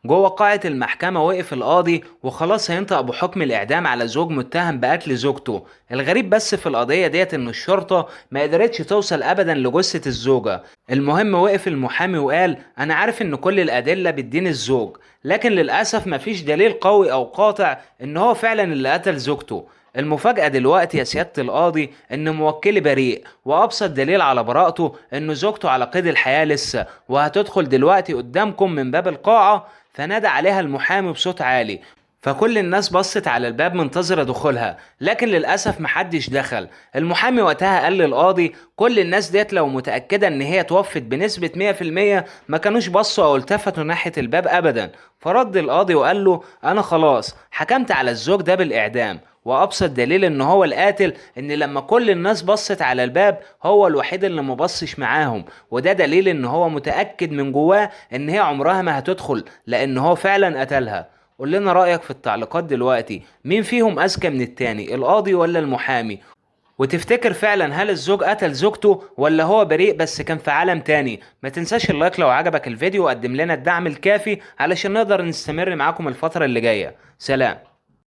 جوه قاعة المحكمة وقف القاضي وخلاص هينطق بحكم الإعدام على زوج متهم بقتل زوجته. الغريب بس في القضية ديت إن الشرطة ما قدرتش توصل أبدا لجثة الزوجة. المهم وقف المحامي وقال أنا عارف إن كل الأدلة بتدين الزوج، لكن للأسف مفيش دليل قوي أو قاطع إن هو فعلا اللي قتل زوجته. المفاجأة دلوقتي يا سيادة القاضي إن موكلي بريء، وأبسط دليل على براءته إن زوجته على قيد الحياة لسه، وهتدخل دلوقتي قدامكم من باب القاعة. فنادى عليها المحامي بصوت عالي، فكل الناس بصت على الباب منتظرة دخولها، لكن للأسف محدش دخل. المحامي وقتها قال للقاضي كل الناس ديت لو متأكدة إن هي توفت بنسبة 100% ما كانوش بصوا أو التفتوا ناحية الباب أبدا. فرد القاضي وقال له أنا خلاص حكمت على الزوج ده بالإعدام، وأبسط دليل إن هو القاتل إن لما كل الناس بصت على الباب هو الوحيد اللي مبصش معاهم، وده دليل إن هو متأكد من جواه إن هي عمرها ما هتدخل لأن هو فعلا قتلها. قول لنا رأيك في التعليقات دلوقتي، مين فيهم أذكى من التاني، القاضي ولا المحامي؟ وتفتكر فعلا هل الزوج قتل زوجته ولا هو بريء بس كان في عالم تاني؟ ما تنساش اللايك لو عجبك الفيديو، وقدم لنا الدعم الكافي علشان نقدر نستمر معاكم الفترة اللي جاية. سلام.